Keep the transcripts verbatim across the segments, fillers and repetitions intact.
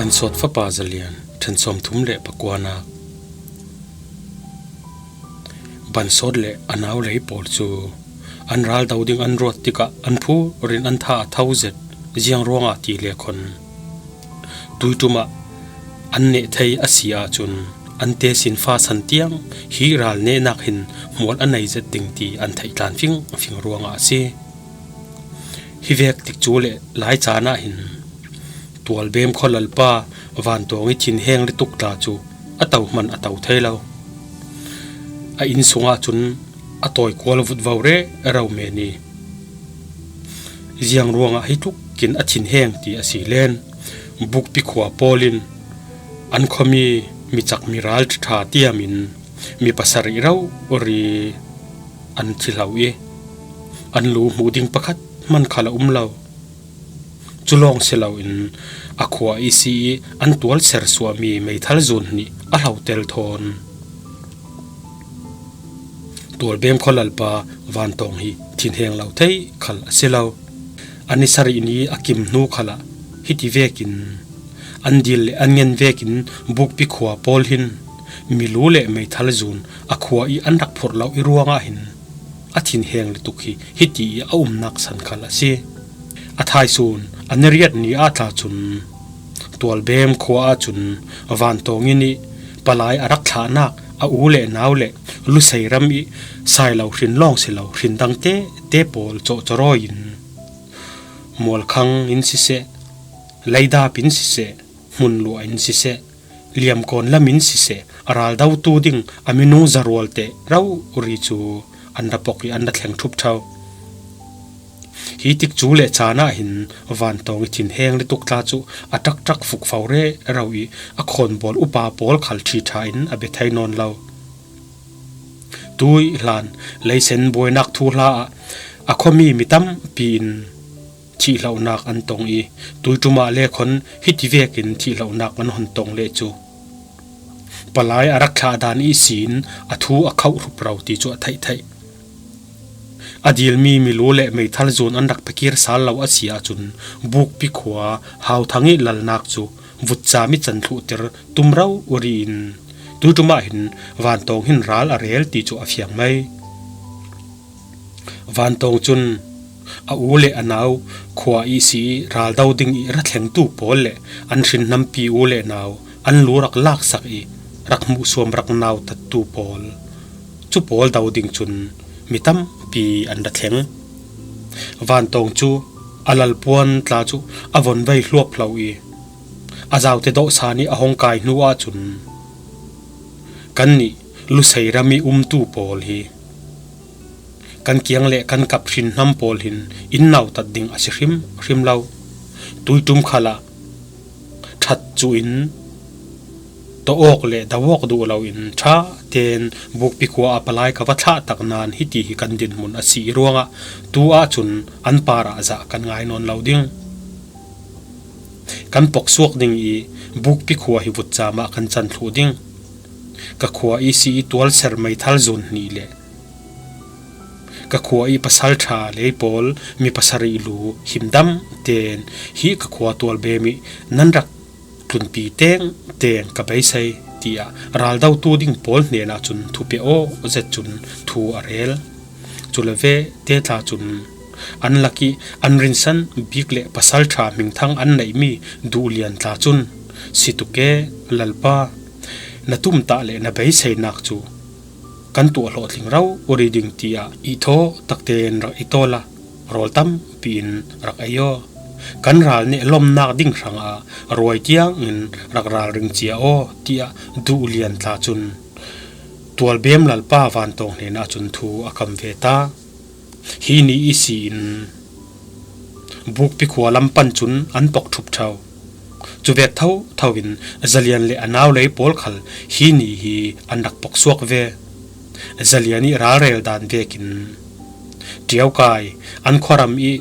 Bansawt fapa Zalian, ṭhen sawmthum le pakuana. Bansawt le a nau lei pawl cu an ral do ding an ruat tikah an phurin an tha a tho zet. Ziang ruangah ti le khon tuiṭum ah an neh thei a si ahcun an tesinfa san tiang hi ral nehnak hin hmual a nei zet ding ti an theih tlan fingfing ruangah a si. Hi vek tikcu le lai caan ah hin Tualbem khualalpa Vantawng i thinheng lutuk tla cu a to hman a to thei lo. A inn sungah cun a tawi kual vutvo rero men i ziang ruangah hi tlukin a thinheng ti a si len. Bukpi khua pawl in an khuami mi cak mi ral ṭha tiam in mi pasarih rori an thi hlo i an lu hmuh ding pakhat hman khal a um lo. Cu lawng si loin a khua i si i an tual ser suahmi meithal zun hnih a hlotel thawn. Tualbem khualalpa Vantawng hi thinheng lo thei khal a si lo. An i sarih ni a kim hnu khalah hiti vekin an dil le an ngen vekin Bukpi khua pawl hin milu le meithal zun a khua i an rak phurh lo i ruangah hin a thinheng lutuk hi hiti i a umnak san khal a si. A thaisun an i riat ni ah tla cun Tualbem khua ahcun Vantawng in i palai a rak thlahnak a u le nau le Lusei ram i sailo hrin lawng si lo hrin dang tete pawl cawhcawrawi in Mualkhang in siseh, Leidap in siseh, Hmunluah in siseh, Liamkawn lam in siseh, a raldotu ding a minung zarual te rori cu an ra pok i an ra thleng ṭhup ṭho. Hi tikcu le caan ah hin Vantawng i thinheng lutuk tla cu a ṭakṭak fukfo rero i a khawnbawl upa pawl khal ṭhi ṭha in a bia thei nawn lo. Tui hlan leisen buainak thuhla ah a khuami mi tampi in thihlonak an tong i tuiṭum ah le khon hiti vekin thihlonak an hon tong le cu palai a rak thlah dan ihsin a thu a khauh hrup ro ti cu a theih theih. A dilmi milu le meithal zun an rak piakir sal lo a si ahcun Bukpi khua Hauthang i lalnak cu vutcam i can thluhter tum rori in tuiṭum ah hin Vantawng hin ral a rel ti cu a fiang mai. Vantawng cun a u le a nau khua i si i raldo ding i ra thlengtu pawl le an hrinhnampi u le nau an lu rak laksak i rak hmuhsuam rak nautattu pawl cu pawl do ding cun mi tampi an ra thleng. Vantawng cu a lalpuan tla cu a von vei hluap hlo i a zaute dawhsan i a hong kai hnu ahcun kannih Lusei ram i umtu pawl hi kan kiang le kan kap hrinhnam pawl hin in nautat ding a si hrimhrim lo. Tuiṭum khalah ṭhat cu in tawh awk le do awk duh loin ṭha tein Bukpi khua a palai ka va thlah tak nain hiti hi kan dinhmun a si i ruangah tu ahcun an parah zah kan ngai nawn lo ding. Kan poksuak ding i Bukpi khua hi vutcam ah kan can thluh ding. Ka khua i si i tualser meithal zun hnih le ka khua i pasalṭha lei pawl mi pasarih lu himdam tein hi ka khua Tualbem i nan rak tlunpi tengteng ka beisei, tiah raldotu ding pawl hnenah cun thupiak aw zet cun thu a rel. Cu le ve te tla cun an lak i an rinsan bik le pasalṭha hmingthang an neihmi duhlian tla cun, si tuk e, Lalpa, na tumtah le na beiseinak cu kan tuah hlawhtling rori ding, tiah ithaw taktein rak i tawl a, rawl tampi in rak ei aw. Kan ral nih lomnak ding hrangah ruai tiangin rak ralring cia aw, tiah duhlian tla cun Tualbem lalpa Vantawng hnenah cun thu a kam ve ta. Hi ni ihsin Bukpi khua lam pan cun an pok ṭhup ṭho. Cu vek thotho in Zalian le a nau lei pawl khal hi ni hi an rak pok suak ve. Zalian i ralrel dan vekin ṭiaukai an khuaram i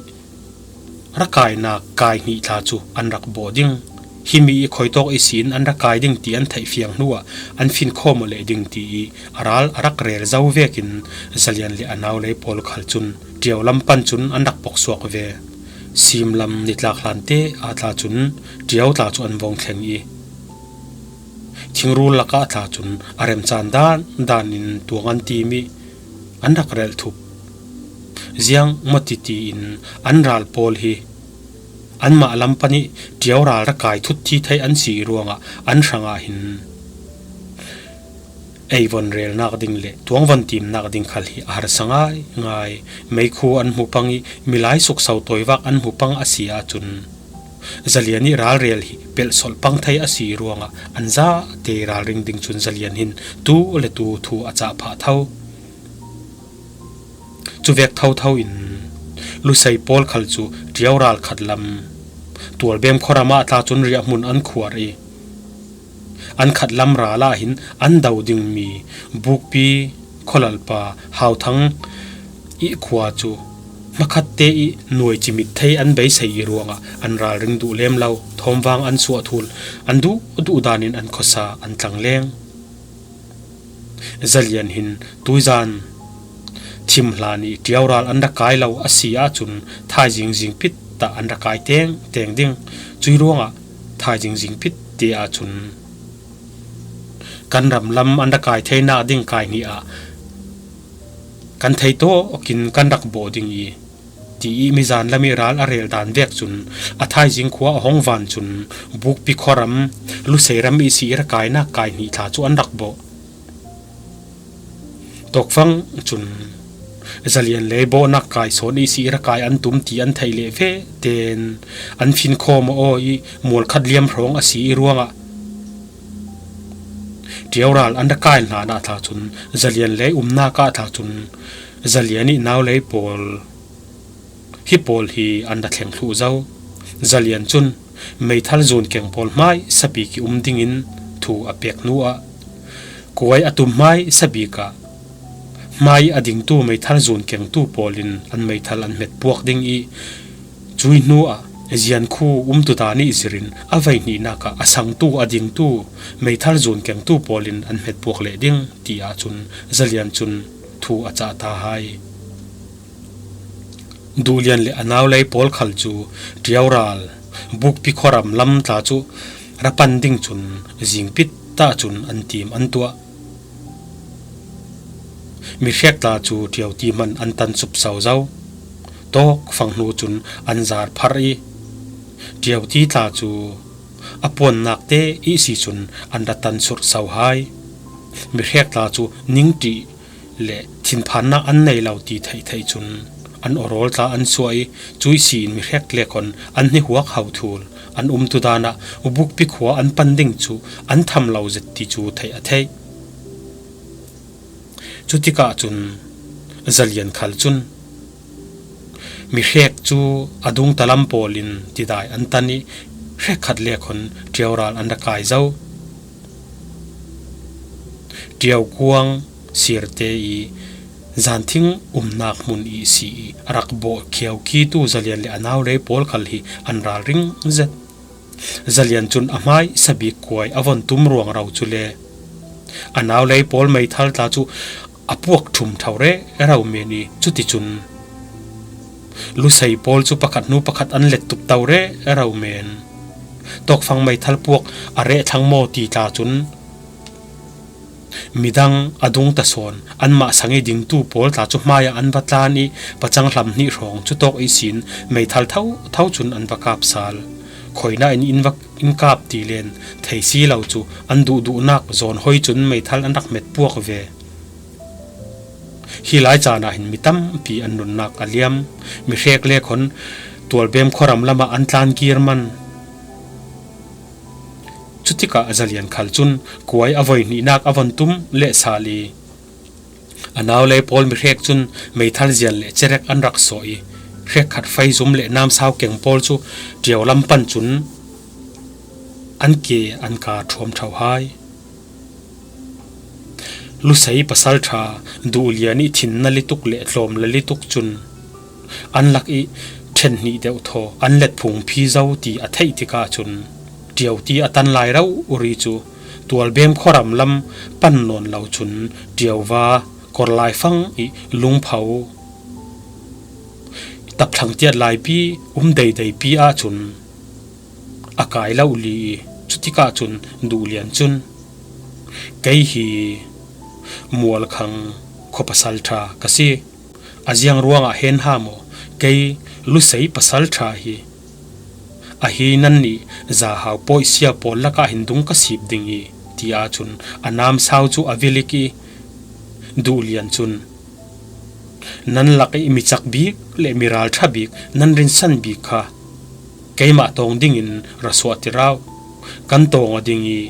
ra kainak kai hnih tla cu an rak bawh ding. Himi i khuitawk ihsin an ra kai ding ti an theih fiang hnuah an fin khawm aw leh ding ti i a ral a rak rel zo vekin Zalian le a nau lei pawl khal cun ṭiau lam pan cun an rak pok suak ve. Simlam nitlak hlante a tla cun Ṭio tla cu an vong thleng i, thingrul lakah tla cun a remcan dan danin tuang an tim i, an rak relh thup. Ziang maw titi in an ral pawl hi anmah lam panih Ṭio ral rak kai thut thi thei an si ruangah an hrangah hin ei von relnak ding le tuang von timnak ding khal hi a harsa ngaingai. Meikhu an hmu pang i, milai sukso toivak an hmu pang a si ahcun Zalian i ralrel hi pelhsolh pang thei a si ruangah an zate ralring ding cun Zalian hin tu le tu thu a cah phah tho. Cuvek thotho in Lusei pawl khal cu Ṭio ral khat lam Tualbem khuaram ah tla cun riahhmun an khuar i, an khat lam ral ah hin an do dingmi Bukpi khualalpa Hauthang i khua cu hmakhatte i nuai cimit thei an beisei i ruangah an ralring duh lem lo. Thawmvang an suah thul, an duh duh danin an khuasa an tlangleng. Zalian hin tuizan thim hlan i Ṭio ral an rak kai lo a si ahcun thaizing zingpit tah an rak kai teng teng ding. Cui ruangah thaizing zingpit te ahcun kan ram lam an rak kai theinak ding kai hnih ah kan thei tawkin kan rak bawh ding i, ti i mizan lam i ral a rel dan vek cun a thaizing khua a hong van cun Bukpi khuaram, Lusei ram i si i rak kainak kai hnih tla cu an rak bawh. Tawkfang cun Zalian lei bawhnak kai sawn i si i rak kai an tum ti an theih leh ve ten an fin khawm aw i, mual khat liam hrawng a si i ruangah Ṭio ral an rak kai hlan ah tla cun Zalian lei umnak ah tla cun Zalian i naulei pawl hi pawl hi an rak thleng thluh zo. Zalian cun meithal zun keng pawl hmai sabik i um dingin thu a pek hnu ah, kuai a tum hmai sabik ah hmai a dingtu meithal zun kengtu pawl in an meithal an hmet puak ding i, cui hnu ah Ziankhu umtuda nih zirin a veihnihnak ah a sangtu a dingtu meithal zun kengtu pawl in an hmet puak leh ding, ti ahcun Zalian cun thu a cah ta hai. Duhlian le a naulei pawl khal cu Ṭio ral, Bukpi khuaram lam tla cu ra pan ding cun zingpit tah cun an tim an tuah. Mihrek tla cu Ṭio ti hman an tan supso zo. Tawkfang hnu cun an zar phar i, Ṭio ti tla cu a puannak te ihsi cun an ra tan surhso hai. Mihrek tla cu ningṭih le thinphannak an nei lo ti theih theih cun an awrawl tla an suah i, cui si in mihrek le khon an hnihuak ho thul. An umtudan ah Bukpi khua an pan ding cu an tham lo zet ti cu theih a theih. Cutikah cun Zalian khal cun mihrek cu a dungtalam pawl in tidai an tan i, hrekkhat le khon Ṭio ral an ra kai zo. Ṭio kuang sirte i zanthing umnak hmun i si i a rak bawh khiaukitu Zalian le a naulei pawl khal hi an ralring zet. Zalian cun a hmai sabik kuai a von tum ruang ro cu le a naulei pawl meithal tla cu a puak ṭhum ṭho rero men i, cuticun Lusei pawl cu pakhat hnu pakhat an let tuk to rero men. Tawkfang meithal puak a reh thlang maw ti tla cun midang a dungta sawn anmah sang i dingtu pawl tla cu hmaiah an va tlan i, pacang hlam hnih hrawng cu tawk ihsin meithal thotho cun an va kap sal. Khoina in in va in kap ti len thei si lo cu an duhduhnak zawn hoi cun meithal an rak met puak ve. Hi lai caan ah hin mi tampi an nunnak a liam. Mihrek le khon Tualbem khuaram lamah an tlan kir man. Cutikah Zalian khal cun kuai a voi hnihnak a von tum leh sal i, a naulei pawl mihrek cun meithal zial le cerek an rak sawh i, hrekkhat feizum le namsau keng pawl cu Ṭio lam pan cun an ke an ka ṭhuam ṭho hai. Lusei pasalṭha Duhlian i thinna lituk le tlawmla lituk cun an lak i ṭhen hnih deuh thaw an let phungphi zo ti a theih tikah cun Ṭio ti a tan lai rori cu Tualbem khuaram lam pan nawn lo cun Ṭio va kor laifang i lungpho Tapthlang tiat laipi um deideipi ahcun a kai lo li i, cutikah cun Duhlian cun, "Kei hi Mualkhang khua pasalṭha ka si. A ziang ruangah hen ha maw, kei Lusei pasalṭha hi. Ahi nannih zahau pawisia pawl lakah hin dung ka sip ding i," ti ahcun a namsau cu a vilik i, Duhlian cun, "Nan lak i micak bik le miralṭha bik nan rinsan bik kha keimah tawng dingin ra suah ti rau. Kan tawng aw ding i,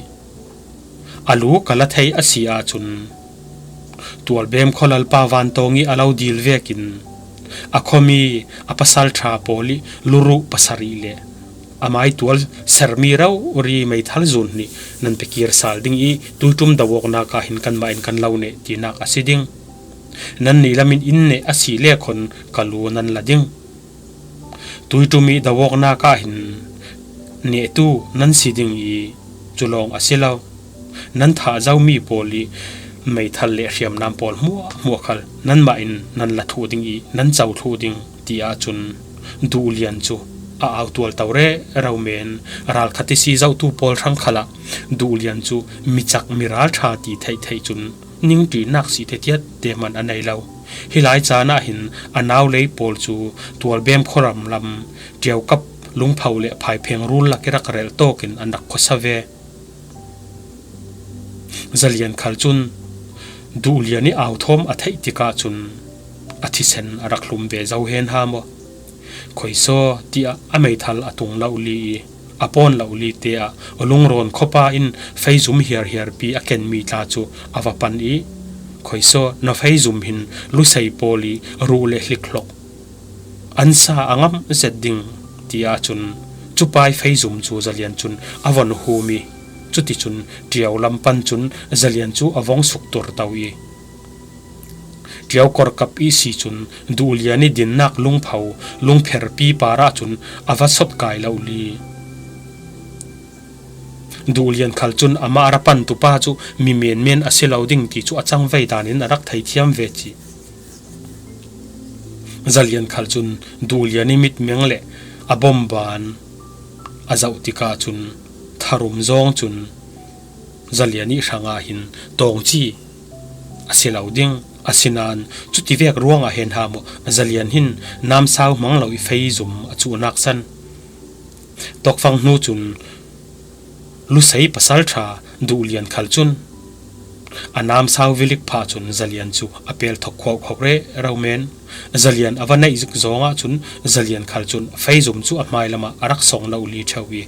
a lu ka la thei a si ahcun, Tualbem khualalpa vantawng i a lo dil vekin a khuami a pasalṭha pawl i luruh pasarih le amai tual sermi rori meithal zun hnih nan pe kir sal ding i, tuiṭum do awknak ah hin kanmah in kan lo neh tinak a si ding. Nannih lam in in neh a si le khawn ka lu nan la ding. Tuiṭum i do awknak ah hin nehtu nan si ding i, cu lawng a si lo, nan thah zomi pawl i meithal le hriamnam pawl hmuahhmuah khal nanmah in nan la thluh ding i, nan co thluh ding," ti ahcun Duhlian cu a au tualto rero men. Ralkhat i si zohtu pawl hrang khalah Duhlian cu micak miralṭha ti theihtheih cun ningṭinak si tetiat te hman a nei lo. Hi lai caan ah hin a naulei pawl cu Tualbem khuaram lam Ṭiaukap lungpho le phaipheng rul lak i rak relh tawkin an rak khuasa ve. Zalian khal cun Duhlian i au thawm a theih tikah cun a thisen a rak hlum ve zo hen ha maw. Khuaisaw tiah a meithal a tung lo li i, a pawn lo li te ah Lungrawn khuapa in feizum hiarhiarpi a kenmi tla cu a va pan i, "Khuaisaw, na feizum hin Lusei pawl i ruh le hlikhlok an sa a ngamh zet ding," ti ahcun cupai feizum cu Zalian cun a von hum i, cuticun Ṭiau lam pan cun Zalian cu a vong suktur to i, Ṭiau korkap ihsi cun Duhlian i dinnak lungpho lungpherpi par ahcun a va sot kai lo li. Duhlian khal cun amah a ra pantu pa cu mi menmen a si lo ding ti cu a cangvei dan in a rak theithiam ve cih. Zalian khal cun Duhlian i mitmeng le a bomban a zoh tikah cun tharum zawng cun Zalian i hrangah hin tawngci a si lo ding. Asinain cutivek ruangah hen ha maw, Zalian hin namsau hmang lo i feizum a cuhnak san. Tawkfang hnu cun Lusei pasalṭha Duhlian khal cun a namsau vilik phah cun Zalian cu a pel thok khuauhkhuauh rero men. Zalian a va neih zik zawng ahcun Zalian khal cun feizum cu a hmailam ah a rak song lo li ṭheu i,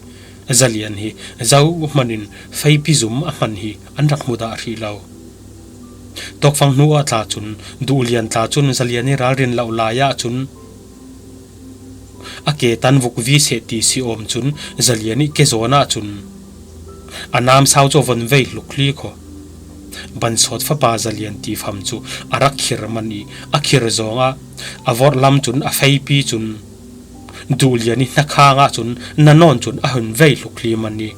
Zalian hi zohman in feipi zum a hman hi an rak hmu dah hrih lo. Tawkfang hnu ah tla cun Duhlian tla cun Zalian i ralrin lo lai ahcun a ke tan vuk vi seh ti si awm cun Zalian i ke zawn ahcun a namsau cu a von vei hlukli kho. Bansawt fapa Zalian ti fam cu a rak khir man i, a khir zawng ah a vorhlam cun a feipi cun Duhlian i hnakhang ahcun na nawn cun a hun vei hlukli man i,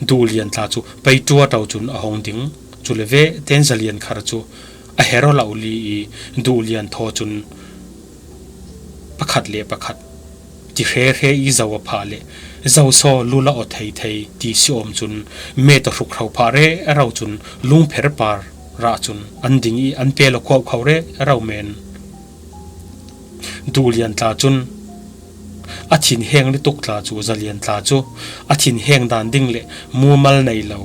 Duhlian tla cu pei ṭuaṭo cun a hong ding. Cule ve ten Zalian khal cu a her aw lo li i, Duhlian thaw cun pakhat le pakhat ti hre hre i zo a phah le zo saw lul a aw thei thei ti si awm cun met a hruk hro phah rero cun lungpher par rah cun an ding i an pel a khuauhkho rero men. Duhlian tla cun a thinheng lutuk tla cu Zalian tla cu a thinheng dan ding le mumal nei lo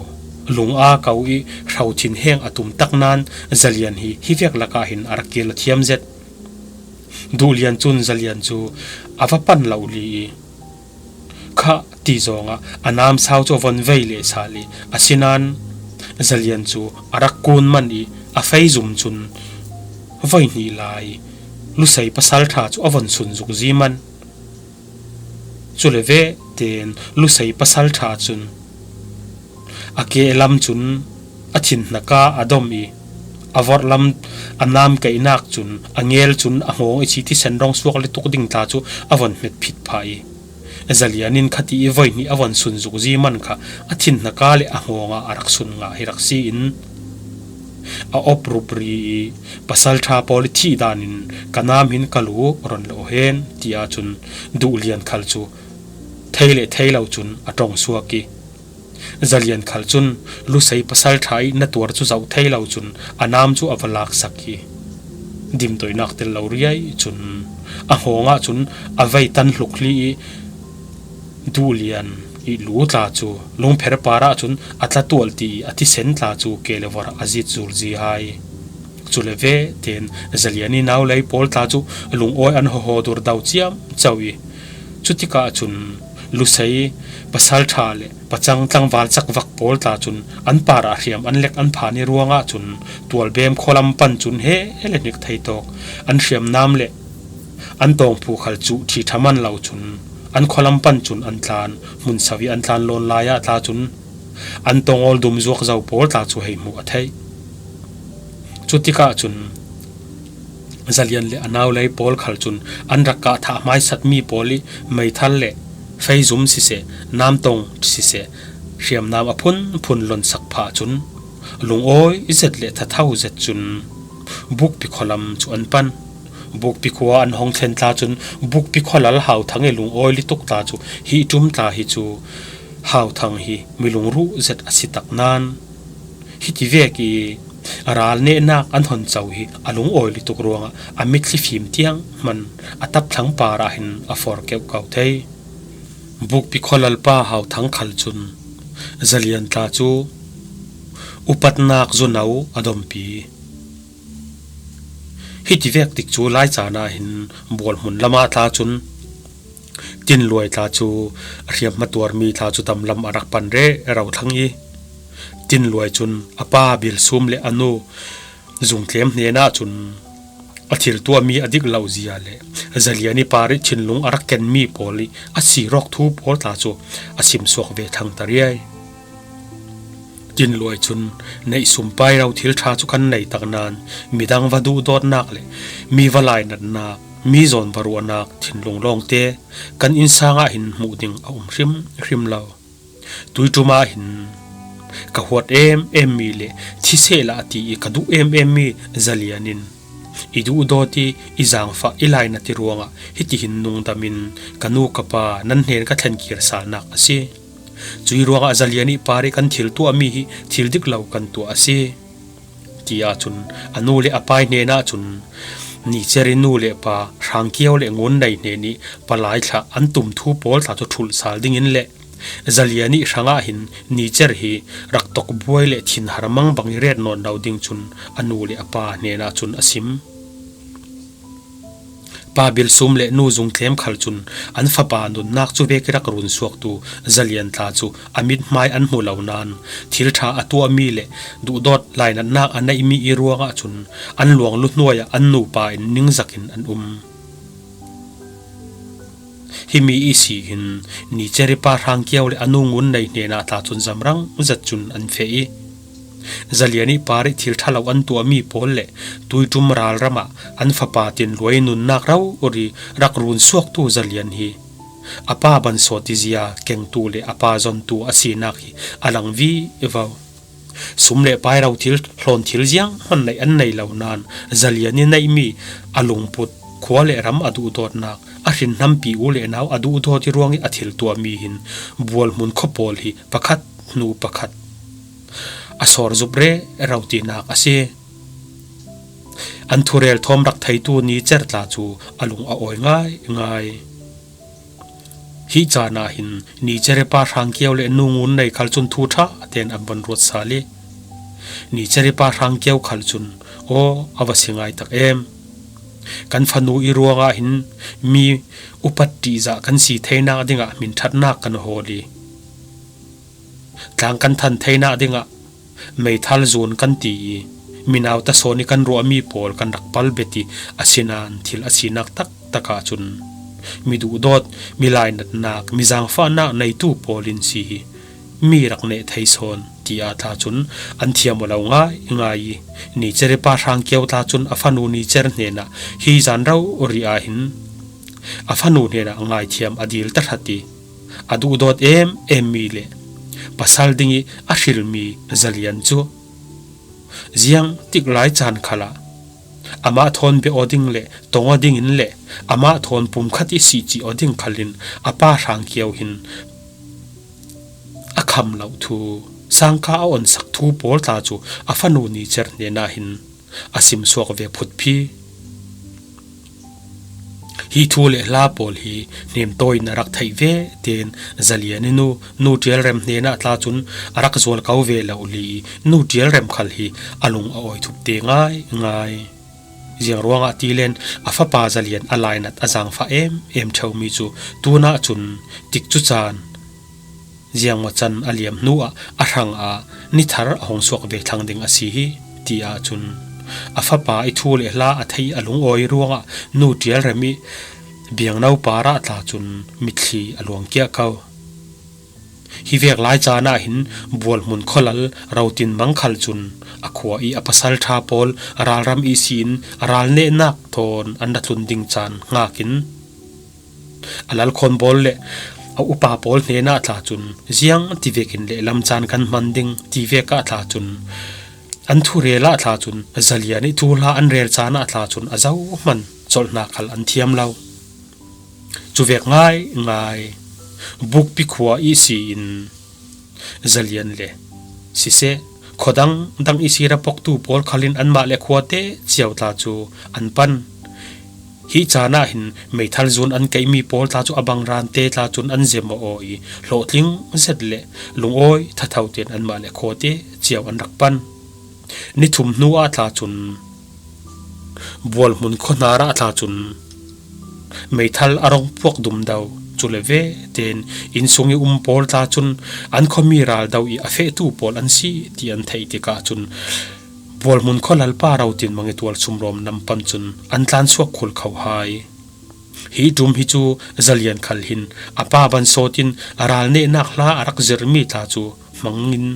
lung a ko i hro thinheng a tum tak nan Zalian hi hivek lakah hin a rak kil a thiam zet. Duhlian cun Zalian cu a va pan lo li i, khah ti zawngah a namsau cu a von vei leh sal i, asinain Zalian cu a rak kun man i, a feizum cun voi hnih lai Lusei pasalṭha cu a von sun zuk zi man. Cule ve ten Lusei pasalṭha cun a ke lam cun a thin hnaka a dom i, a vorhlam a namkeihnak cun a ngel cun a hngawng i chi thisen rong suak lutuk ding tla cu a von hmet phit phah i, Zalian in khati i voi hnih a von sun zuk zi man kha a thin hnaka le a hngawng ah a rak sun ngah hi rak si in, a op rup ri i, "Pasalṭha pawl i thih danin ka nam hin ka lu rawn lo hen," ti a chun Duhlian khal chu thei leh thei lo chun a ṭawng suak i, Zalian khal chun Lusei pasalṭha i na tuar chu zauh thei lo chun a nam chu a va laksak i, dimdawinak tel lo riai chun a nghawngah chun a vei tan hluk hli i, Duhlian i lu tla chu lungpher parah chun a tla tualh ti i a thisen tla chu ke le vawrh a zit zul zi hai. Chu le ve ten Zalian i nau lei pawl tla chu lungawi an haw haw dur dau chiam chau i, chutikah chun Lusei pasalṭha leh pachang tlangval chak vak pawl tla chun an parah hriam an lek an phan i ruangah chun Tualbem khaw lam pan chun he le hnik thei tawk an hriam nam leh an tawng phu khal chu ṭhi ṭha man lo chun an khaw lam pan chun an tlan, hmun sawi an tlan lawn laiah tla chun an tawng awl dum zuak zo pawl tla chu hei hmuh a theih. Chutikah chun Zalian leh a nau lei pawl khal chun an rak kah thah hmaisat mi pawl i meithal leh feizum siseh, namtawng siseh, hriamnam a phun phun lawnsak phah chun lungawi zet leh thatho zet chun Bukpi khaw lam chu an pan. Bukpi khua an hawng thlen tla chun Bukpi khaw lal Hauthang i lungawi lutuk tla chu hi ṭum tla hi chu Hauthang hi mi lungruh zet a si tak nan, hiti vek i ral nehnak an hawn chau hi a lungawi lutuk ruangah a mitthli fim tiang hman a tap thlang parah hin a fawr keuh kau thei. Bukpi khaw lalpa Hauthang khal chun Zalian tla chu upatnak zu no a dawmpi. Hiti vek tik chu lai chana hin Bualhmun lama tla chun Tinluai tla chu a hriam hmatuar mi tla chu dam lam a rak pan rero thlang i, Tinluai chun a pa Bilsum leh a nu Zungtlem hnenah chun a thil tuah mi a dik lo zia leh Zalian i par i thinlung a rak ken mi pawl i a sirawk thu pawl tla chu a sim suak ve thlang ta riai. Tinluai chun, "Neih sum pai ro thil ṭha chu kan nei tak nan, midang va duhdawtnak leh mi va lainatnak, mi zawn va ruahnak thinlung lawngte kan innsangah hin hmuh ding a um hrim hrim lo. Tuiṭumah hin ka huat em em mi leh thi seh lah ti i ka duh em em mi Zalian in i duhdawt i i zangfah i lainat i ruangah hiti hin nungdamin ka nu ka pa nan hnen ka thlen kir salnak a si. Cui ruangah Zalian i par i kan thil tuah mi hi thil dik lo kan tuah a si," ti a chun a nu leh a pa i hnenah chun Nicher i nu leh pa Hrangkiau leh Ngunnei hnen i palai thlah an tum thu pawl tla chu ṭhulh sal dingin leh Zalian i hrangah hin Nicher hi rak tawk buai leh thinhar mang bang i ret nawn lo ding chun a nu leh a pa hnenah chun a sim. Pa Bilsum leh nu Zungtlem khal chun an fapa nunnak chu vek i rak run suaktu Zalian tla chu a mithmai an hmu lo nan, thil ṭha a tuah mi leh duhdawt lainatnak a neih mi i ruangah chun an luang lu hnuaiah an nupa in ningzakin an um. Himi i si hin Nicher i pa Hrangkiau leh a nu Ngunnei hnenah tla chun zamrang zet chun an feh i, Zalian i par i thil ṭha lo an tuah mi pawl leh Tuiṭum ralramah an fapa Tinluai nunnak rori rak run suaktu Zalian hi a pa ban sawt i zia kengtu leh a pa zawntu a sinak hi a lang vivo. Sum leh pai ro thil hlawn thil ziang hman neih an nei lo nan, Zalian i neih mi a lungput khua leh ram a duhdawtnak, a hrin hnampi u leh nau a duhdawt i ruang i a thil tuah mi hin Bualhmun khaw pawl hi pakhat hnu pakhat a sawr zup rero tinak a si. An thurel thawm rak theitu Nicher tla chu a lung a awi ngai ngai. Hi chana hin Nicher i pa Hrangkiau leh nu Ngunnei khal chun thu ṭha ten an van ruat sal i, Nicher i pa Hrangkiau khal chun, "Aw, a va si ngai tak em. Kan fanu i ruangah hin mi upat ṭihzah kan si theinak dingah hmin ṭhatnak kan hawl i, tlang kan than theinak dingah meithal zun kan ti i, mi nauta sawn i kan ruah mi pawl kan rak pal bet i, a sinan thil a sinak tak takah chun mi duhdawt, mi lainatnak, mi zangfahnak neitu pawl in si hi mi rak neh thei sawn," ti a tla chun an thiam aw lo ngai ngai i, Nicher i pa Hrangkiau tla chun a fanu Nicher hnenah hi zan rori a hin a fanu hnenah ngaithiam a dil ta hrat i, a duhdawt em em mi leh pasal ding i a hril mi Zalian chu Ziang tik lai caan khalah amah thawn bia aw ding le tong aw dingin le amah thawn pumkhat i sih cih aw ding khalin a pa Hrangkiau hin a kham loh thu, sangka a onsak thu pawl tla cu a fanu Nicer hnenah hin a simsuak ve phutphi. Hi thu le hla pawl hi Hnemtawi in a rak theih ve tein Zalian i nu, Nu Ṭial Rem hnenah tla cun a rak zual ko ve lo li i, Nu Ṭial Rem khal hi a lung a awi thup te ngai ngai. Ziang ruangah ti len a fapa Zalian a lainat a zaangfah em em ṭheumi cu tunah cun tikcu caan ziangmaw can a liam hnuah a hrangah ni thar a hung suak ve thlang ding a si hi, ti ahcun a fapa i thu le hla a theih a lungawi ruangah Nu Ṭial Rem i biangno parah tla cun mitthli a luangkiah ko. Hi vek lai caan ah hin Bualhmun khualal Rotin Mang khal cun a khua i a pasalṭha pawl ralram ihsin ral nehnak thawn an ra tlun ding caan hngak in a lalkhawn bawl le a upa pawl hnenah tla cun ziang ti vekin lehlam caan kan hman ding ti vek ah tla cun an thurel ah tla cun Zalian i thuhla an rel caan ah tla cun a zohman colh hna khal an thiam lo. Cuvek ngai ngai Bukpi khua ihsi in Zalian le siseh, khuadang dang ihsi ra poktu pawl khalin anmah le khuate cio tla cu an pan. Hi caan ah hin meithal zun an keihmi pawl tla cu a bangrante tla cun an zem aw i hlawhtling zet le lungawi thatho tein anmah le khuate cio an rak pan. Ni thum hnu ah tla cun Bualhmun khuahnar ah tla cun meithal a rung puak dum do, cule ve tein innsung i um pawl tla cun an khuami ral do i a fehtu pawl an si ti an theih tikah cun Bualhmun khualalpa Rotin Mang i tualsum rawm lam pan cun an tlansuak khul kho hai. Hi ṭum hi cu Zalian khal hin a pa ban sawt in a ral nehnak hla a rak zirhmi tla cu hmangin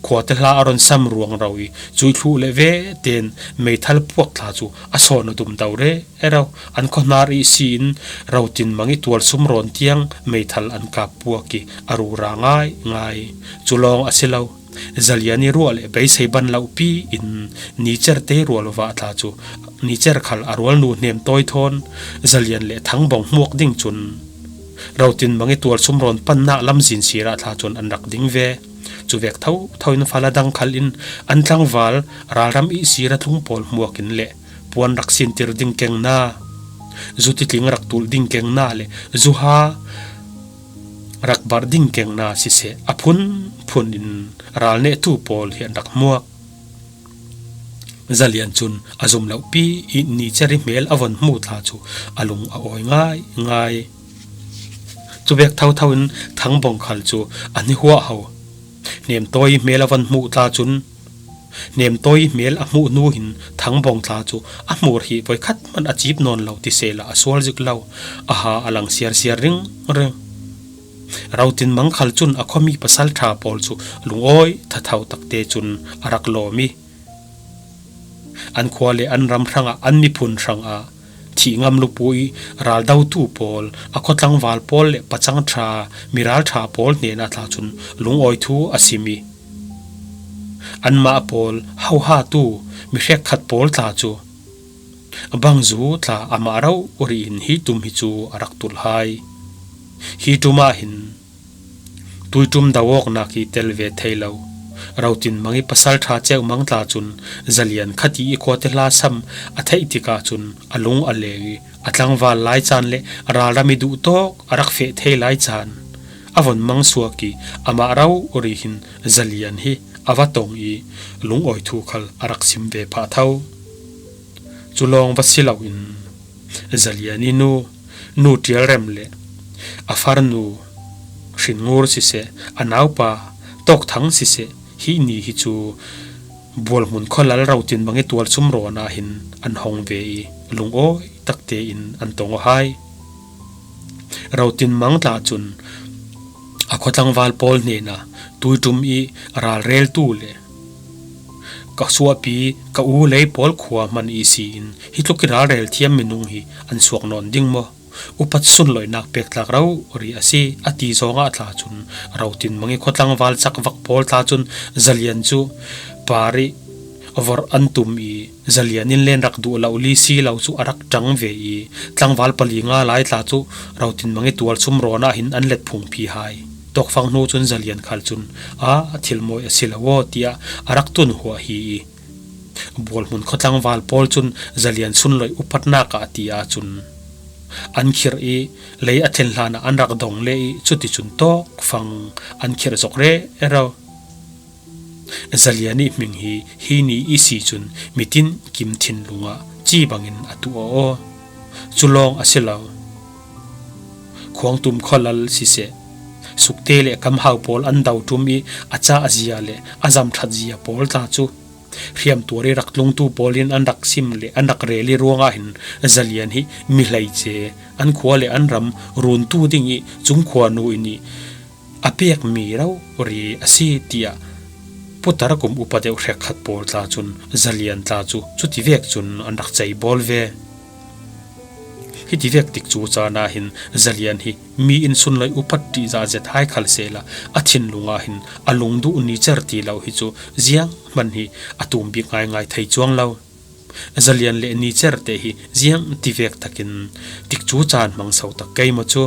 khuate hla a ron sam ruangro i cuih thluh le ve tein meithal puak tla cu a sawn a dum do rero. An khuahnar ihsi in Rotin Mang i tualsum rawn tiang meithal an kap puak i a rura ngai ngai. Cu lawng a si lo. Zalian i ruah le beisei ban lohpi in Nicer te rual vah tla cu Nicer khal a rualnu Hnemtawi thawn Zalian le Thangbawng hmuak ding cun Rotin Mang i tualsum rawn pannak lamzin sirah tla cun an rak ding ve. Cuvek thotho in fala dang khal in an tlangval ralram ihsi ra tlung pawl hmuak in le puan rak sintir ding keng hna, zutitling rak tulh ding keng hna le zuha rak barh ding keng hna siseh, a phunphun in ral nehtu pawl hi an rak hmuak. Zalian cun a zum lohpi i Nicer i hmel a von hmu tla cu a lung a awi ngai ngai. Cuvek thotho in Thangbawng khal cu a hnihuahho Hnemtawi i hmel a von hmuh tla cun Hnemtawi i hmel a hmuh hnu hin Thangbawng tla cu a hmur hi voikhat hmanh a cip nawn lo ti sehla a sual zik lo, a ha a lang siarsiar ringring. Rotin Mang khal cun a khuami pasalṭha pawl cu lungawi thatho takte cun a rak lawm i an khua le an ram hrangah an miphun hrangah thih ngam lupu i raldotu pawl, a khuatlangval pawl le pacang ṭha, miralṭha pawl hnenah tla cun lungawi thu a sim i anmah pawl hohatu mi hrekkhat pawl tla cu bangzu tla amah rori in hi ṭum hi cu a rak tulh hai. Hi ṭum ah hin tuiṭum do awknak hi tel ve thei lo. Rotin Mang i pasalṭha Ceu Mang tla cun Zalian khati i khuate hla sam a theih tikah cun a lung a leu i a tlangval lai caan le ralram i duhtawk a rak feh thei lai caan a von mang suak i amah rori hin Zalian hi a va tong i lungawi thu khal a rak sim ve phah tho. Cu lawng va si loin Zalian i nu, Nu Ṭial Rem le a farnu Hrin Ngur siseh, a naupa Tawk Thang siseh, hi ni hi cu Bualhmun khualal Rotin Mang i tualsum rawn ah hin an hong ve i lungawi takte in an tong aw hai. Rotin Mang tla cun a khuatlangval pawl hnenah tuiṭum i ralreltu le ka suahpi ka u lei pawl khua hman ihsi in hi tluk i ralrel thiam minung hi an suak nawn ding maw? Upat sunloihnak pek tlak rori a si, a ti zawngah tla cun Rotin Mang i khuatlangval cakvak pawl tla cun Zalian cu par i Vorh an tum i, Zalian in len rak duh lo li si lo cu a rak ṭang ve i, tlangval pali nga lai tla cu rotin mang i tual sum rawn ah hin an let phungphi hai. Tawkfang hnu cun Zalian khal cun, "A, a thil mawi a si lo aw," tiah a rak tun huah hi i, bualhmun khuatlangval pawl cun Zalian sunloih upatnak ah ti ahcun an khirh i, lei a thlen hlan ah an rak dong leh i, cuticun tawkfang an khirh zok rero. Zalian i hming hi hi ni i si cun mitin kim thinlung ah ci bangin a tuah aw. Cu lawng a si lo. Khuangtum khualal siseh, sukte le kamhau pawl an do ṭum i, a cah zia le a zamṭhat zia pawl tla cu hriamtuar i rak tlungtu pawl in an rak sim le an rak rel i ruangah hin Zalian hi mi hleice, an khua le an ram runtu ding i cungkhua nu in i a pekmi rori a si, tiah putar kum upa deuh hrekkhat pawl tla cun Zalian tla cu cutivek cun an rak cei bawl ve. Hitivek tikcu caan ah hin Zalian hi mi in sunloih upat ṭihzah zet hai khal sehla, a thinlung ah hin a lungduh nicer ti lo hi cu zianghman hi a tumbik ngaingai thei cuang lo. Zalian le nicer te hi ziang tivek takin tikcu caan hmang so tak kei maw cu?